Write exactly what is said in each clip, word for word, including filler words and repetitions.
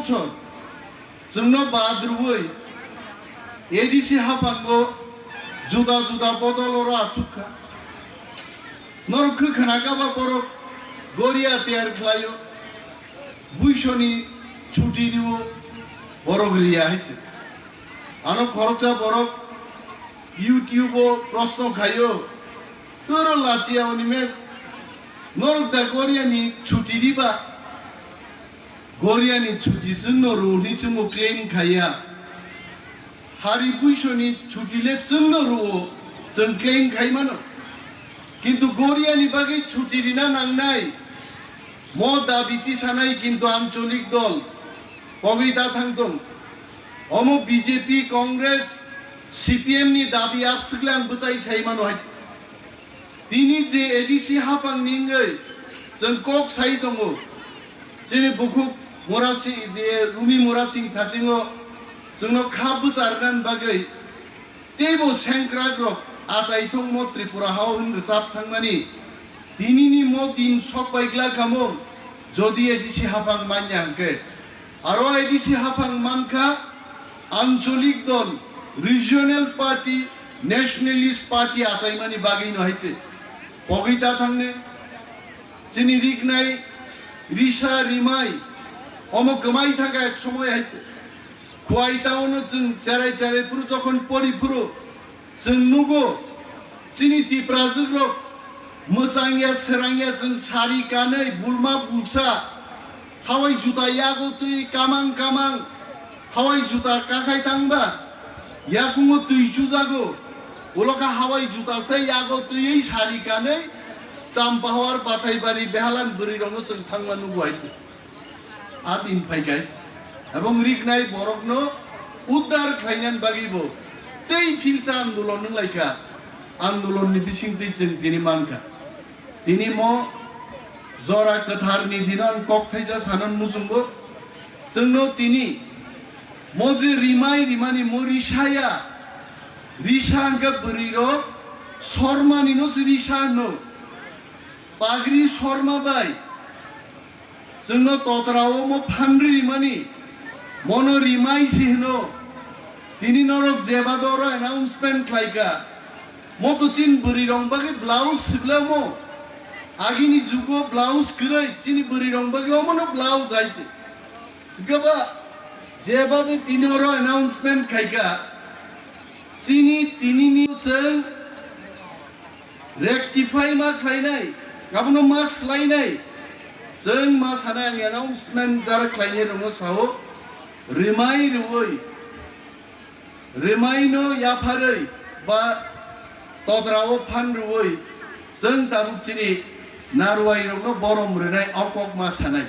Bosor chwngno bad rwui A D C haphango juda juda bodol oro achuk kha. Norok khwkhana kha ba borok goria tiyar khlaio, buisoni chuti rio, borok riya hai se. Ano khoroksa borok YouTube o proshno khaio, toro lachiya oni me norok da goria ni chuti riba? Goria ni chuti chwngno rw hwnwi chwngbo claim khaiya. Hari buisoni chuti le chwngno rw-o, chwng claim khai mano. Kintu goria ni bagwi chuti rina nangnai. Mo dabi tisanai kintu ancholik dol pogwi da thang tong. Omo B J P, Congress, C P M ni dabi abswk le ang bwchai sai mano hai. Tini je A D C haphang ni wngwi chwng kok sai tongo, chini bukhuk Murasi-, de, Rumi Murasing Thachingo chwngno kha bwcharnani bagwi teibo sengkrakrok achaithokmo Tripura hao hwn rwchap thangmani. Tinini mo din sok bai glak kamo, jodi A D C haphang manya hwnkhe. Aro A D C haphang mankha ancholik dol, regional party, nationalist party achaimani bagwino hai se. Pogwi ta thangne, chini riknai risa rimai omo kwmai thangkha ek somoy hai se. Khwai taono chwng cherai cherai phuru jokhon pori phuru, chwng nugo, chini Tiprajwk rok mwchang ya, srang ya, chwng sari kanwi, bulma bulsa, hawai juta yago twi kamang kamang, hawai juta kakhai thangba, yakungo twi chujago, ulo kha hawai juta se yago twiwi sari kanwi, Champahawar, Basaibari, Behalan bwrwi rokno chwng thangma nugo hai. A din phai kha, ebong riknai borokno uddar khlainani bagwi bo tei philsa andolon wng lai kha. Andolonni bisingtwi chwng tini man kha. Tini mo jora kwtharni dino ang kok thaisa sanan muchungo. Chwngno tini mo je rimai rimani mo risaya, risa hwnkhe bwrwi rok Sormani no se risa hwno. Pagri Sorma bai Chwngno totra omo phan rimani, mono rimai se hino. Tini norok jeba doro announcement khlaika. Mo to chin bwrwi rong bagwi blouse siblamo. Agini jugo blouse kwrwi chini bwrwi rong bagwi omono blouse ai se. Gaba jeba be tini oro announcement khaika. Chini tini ni chwng rectify ma khlainai, abono ma slainai. Chwng ma sanai ang announcement jara khlainai rokno sao, rimai rwui, rimaino yapharwi ba totrao phan rwui, chwng tabuk chini narwai rokno borom rwnai o kok ma sanai.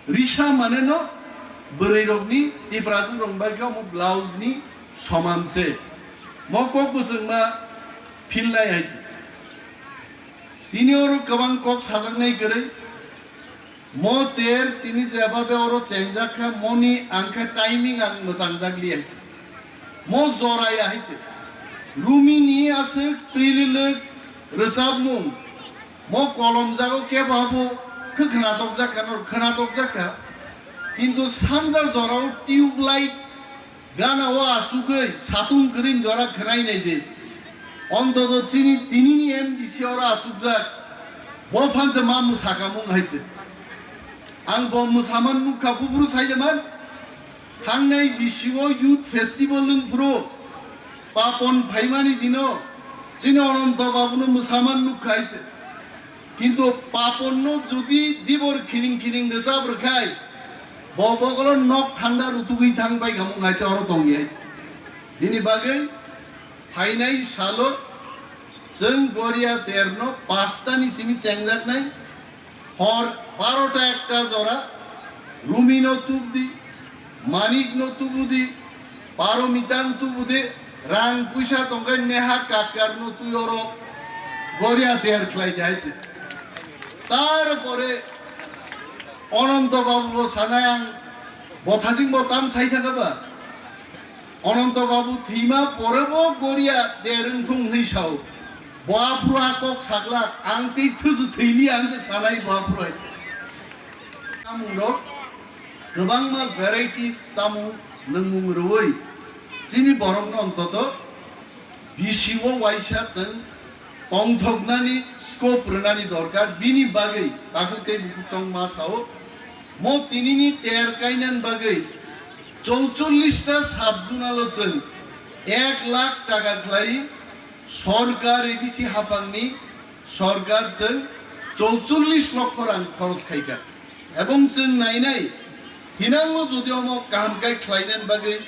Risa mane no bwrwi rokni Tiprasuk rok bai kha omo blouse ni soman se. Mo kok bwswng ma philnai hai. Tini oro kwbang kok sajaknai kwrwi. Mo ter tini jeba be oro chengjak kha, moni ang kha timing ang mwchang jak li hai. Mo jora ya hai se. Rumi ni aswk twi lwlwk rwchapmung. Mo kolom jago kebo abo khe khwnatok jak kha, nor khwnatok jak kha. Kintu sanja jorao tube light gana o asugwi satung kwrwini jora khwnai nai de. Ontoto chini tinini M D C oro asukjak. Bo phansa ma mwsakamung hai se. Ang bo mwsaman nukha buphuru saijaman. Thangnai bisio youth festival wng phuru Papon phaimani dino chini Ononto Babuno mwsaman nukha hai se. Kintu Paponno jodi dibor khiring khiring rwchap rwkhai, bo bokolo nok thanda rutugwi thang bai khamung hai se oro tongya hai se. Bini bagwi phainai salo chwng Goria terno pastani simi chengjaknai. Hor barota ekta jora Rumino tubdi, Manikno tubudi, Paromitano tubudi, rang puisa tongkhe Neha Kakkarno twi oro Goria ter khlai di hai se. Tarpore Ononto Babu bo sanai ang bothasing bo tam sai thaka ba. Ononto Babu thwima pore bo Goria der wngthung hwnwi sao. Bo aphuru a kok saklak, ang tei thusu thwili ang se sanai bo aphuru hai. Amung rok, Kwbangma varieties chamung nwngmung rwui chini borokno ontoto bisio waisa chwng tongthoknani scope rwnani dorkar, bini bagwi takhuk tei bukhuk chongma sao. Mo tinini ter kainani bagwi chouchollish ta sub zonal o chwng ek lakh taka khlai sorkar A D C haphangni sorkar chwng chouchollish lokho rang khoros khaikha. Ebong chwng nainai thinango jodi omo kaham khe khlainani bagwi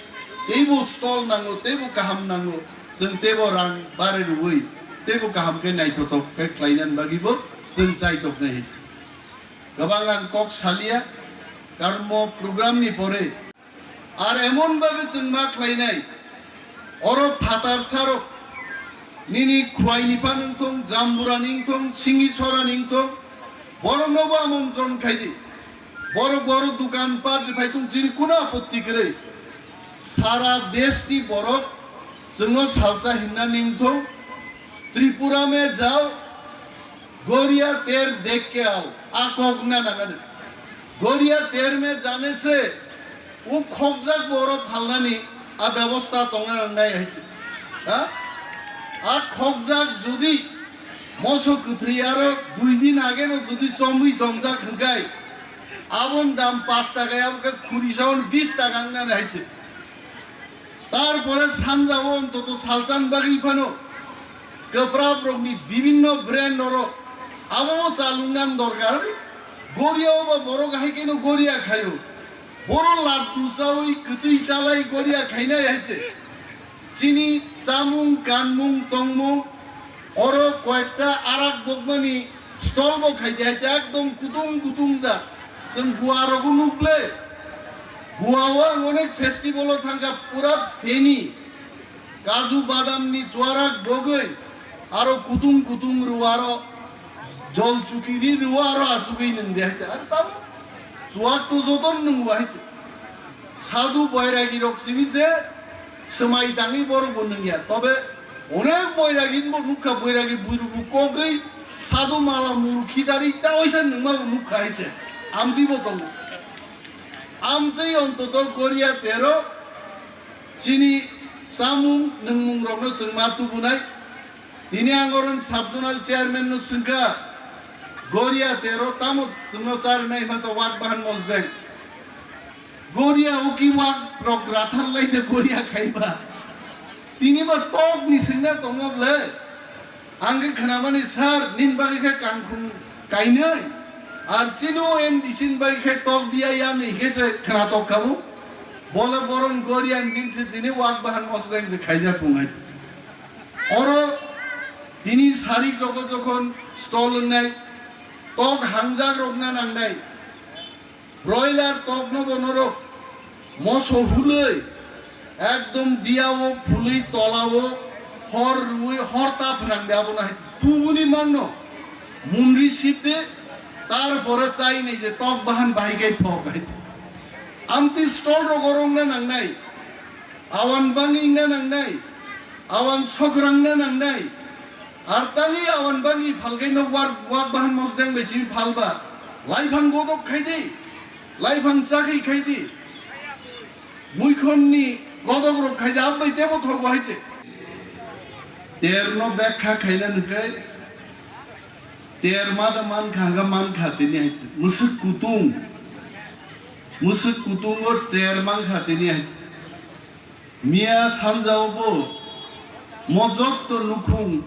teibo stall nango, teibo kaham nango, chwng teibo rang bare rwui teibo kaham khe naithotok khe khlainani bagwibo chwng chaitoknai hai. Kwbang ang kok salia, karon mo program ni pore ar emon bhabe chwng ma khlainai, oro phatar sarok nini khwai ni pha nungthong, jambura nungthong, singi chora nungthong, borok no bo amontron khai di. Borok borok dukan pat ri phai tung chini kuno apotti kwrwi. Sara desh ni borok chwngno salsa himna nungthong, Tripura me jao, Goria ter dekh ke ao, a kok na nangani. Goria ter me jane se, o khokjak borok phalnani a bebosta tongna nangnai hai. Ha? A khokjak jodi moso kwthwi aro dui din age no jodi chomwi tongjak hwnkhe, abon dam paanch taka, abo khe khuri saon bis taka wngnani hai. Tarpore sanjao ontoto salsan bagwi phano kwpra borokni bibinno brand oro abobo chalungnan dorkar. Goria obo borok hai kheno goria khaio. Boro laddu chawi kwtwi chalai goria khainai hai se. Chini chamung, kanmung, tongmung, oro koyekta arak bokmani stall bo khaidi hai se, ekdom kutung kutung ja. Chwng Goa rogo nukle. Goa o ang onek festival o thangkha, pura feni. Kaju badam ni chuarak bogwi, aro kutung kutung rw aro jol chukiri rw aro achugwi nwng de hai se. Are tamo chuak to joto nwng bo hai se. Sadhu Bairagi rok simi se swmai tangwi borok bo nwngya. Tobe onek Bairagi bo nukha, Bairagi buirubu kogwi sadhu mala muru khidari ta oisa nwngma bo nukha hai se. Amtwi bo tongo. Amtwi ontoto Goria tero chini chamung nwngmung rokno chwng ma tubunai. Tini ang oro sub zonal chairman no swngkha, Goria tero tamo chwngno charwnai masa wak bahan mosdeng. Goria o ki wak rok rathar lai de Goria khaiba. Tini ba tok ni swngna tongo ble. Ang khe khnamani, "Sir, nini bagwi khe kangkhung kainwi, ar chini o M D C ni bagwi khe tok biya ya," ni khe se khna tok kha bo. Bole boron Goria ni din se tini wak bahan mosdeng se khaijak wngnai. Oro tini sarik rogo jokhon stall wngnai, tok hangjak rokna nangnai. Broiler tokno bo norok moso hulwi ekdom biyao phulwi tolao hor rwui hor ta phnang de abono hai tubuni mangno munri sip de, tarpore chai nai je tok bahan bahai kai thok hai. Amtwi stall rok orongna nangnai, awan bangwi wngna nangnai, awan sokrangna nangnai. Ar tangwi awan bangwi phalkhe no wak, wak bahan mosdeng bai simi phalba. Laiphang godok khai di, laiphang chakhi khai di. Muikhon ni godok rok khai di, ambai tebo thogo hai se. Ter no bekha khaina nungkhe, ter ma da man kha, hangkha man kha tini hai se. Musuk kutung, musuk kutung o ter man kha tini hai se. Miya sanjao bo mo jotto nukhung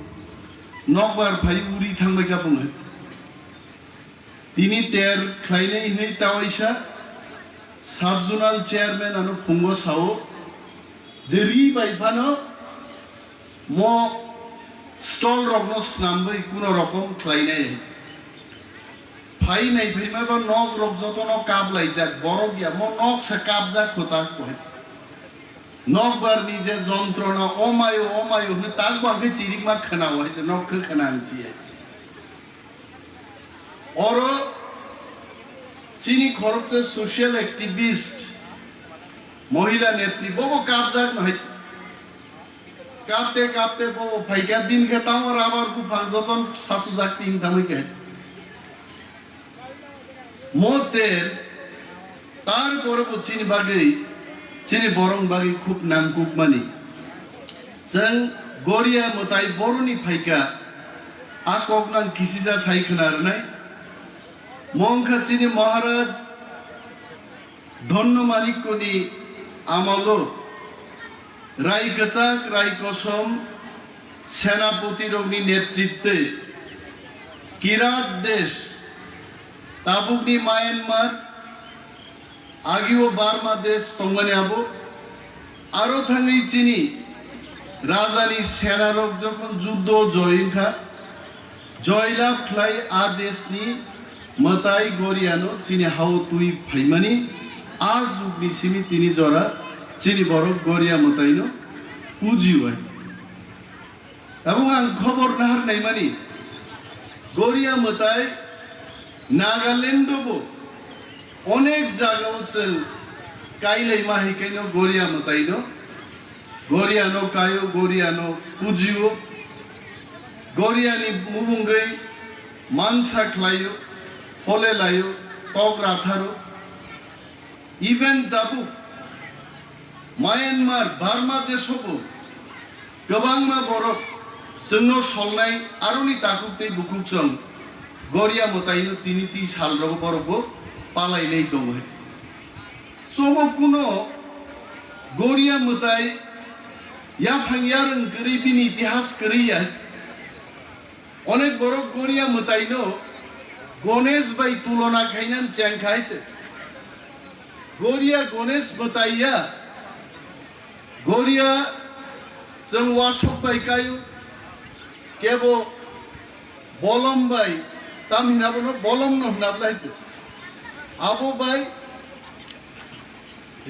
nokbar phai uri thangbai kha bung hai. Tini ter khlainai hinwi tawaisa sub zonal chairman ano phungo sao je ri bai phano mo stall rokno snamwi kuno rokom khlainai hai. Phai nai phaima ba nok rok jotono kap laijak, borok ya mo nok se kapjak kho tak bo hai. Nokbar ni je jontrona, o mayo, o mayo hwnwi tak bo ang khe chirikma khwnao hai se, nok khe khna ang chi hai. Oro chini khoroksa social activist, mohila netri, bobo kapjak no hai. Kapte kapte bobo phaikha, bini khe tamo rabar buphang joton sasujak ting tangwi khe. Mote Tarpore bo chini bagwi, chini borok bagwi khub nangkukmani. Chwng Goria mwtai boroni phaikha, a kok nang kisisa sai khna rwnai. Mo wngkha chini Maharaj Dhonno Manikkoni amolo Rai kwchak, rai kosom, senapotirokni netritwe Kirat desh, tabukni Myanmar, agio Burma desh tongmani abo, aro thangwi chini rajani senarok jokhon juddo joy wngkha, joy lab khlai a deshni mwtai Goriano chini hao twi phaimani, a jugni simi tini jora chini borok Goria mwtaino pujiwi. Abo ang khobor nahar naimani, Goria mwtai Nagaland-o bo onek jagao chwng kailaima hai kaino Goria mwtaino, Goriano kaio, Goriano pujio, Goriani mubungwi mansa khlaio, phole laio, tok ratharo. Even tabuk Myanmar, Burma desobo kwbangma borok chwngno solnai aroni takhuk tei bukhuk chwng Goria mwtaino tini twi salrogo borokbo palainai tongo hai. Sobo kuno Goria mwtai yaphang yarwng kwrwi bini itihas kwrwi ya. Onek borok Goria mwtaino Ganesh bai tulona khainani chengkha hai se. Goria Ganesh mwtai ya. Goria chwng wasok bai kaio, kebo bolom bai, tam hina bono bolom no hwna bwlai se. Abo bai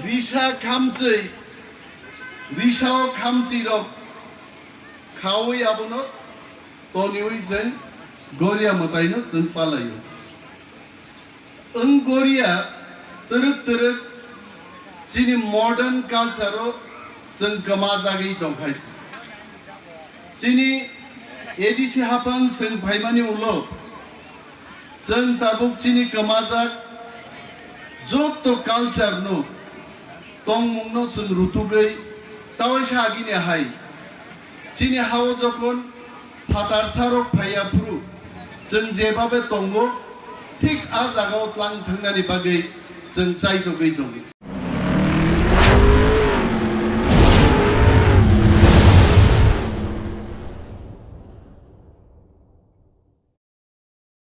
risa khamchwi, risao khamchwi rok khaui abono toniui chwng Goria mwtaino chwng palaio. Wng Goria twrwk twrwk chini modern culture-o chwng kwmajagwi tongkhai. Chini A D C haphang chwng phaimani ulo chwng tabuk chini kwmajak joto culture-no tongmungno chwng rutugwi tawaisa agini hai chini hao jokhon phatar sarok phaiya phuru chwng jebabe tongo, thik a jagao tlang thangnani bagwi chwng chaitogwi tongo.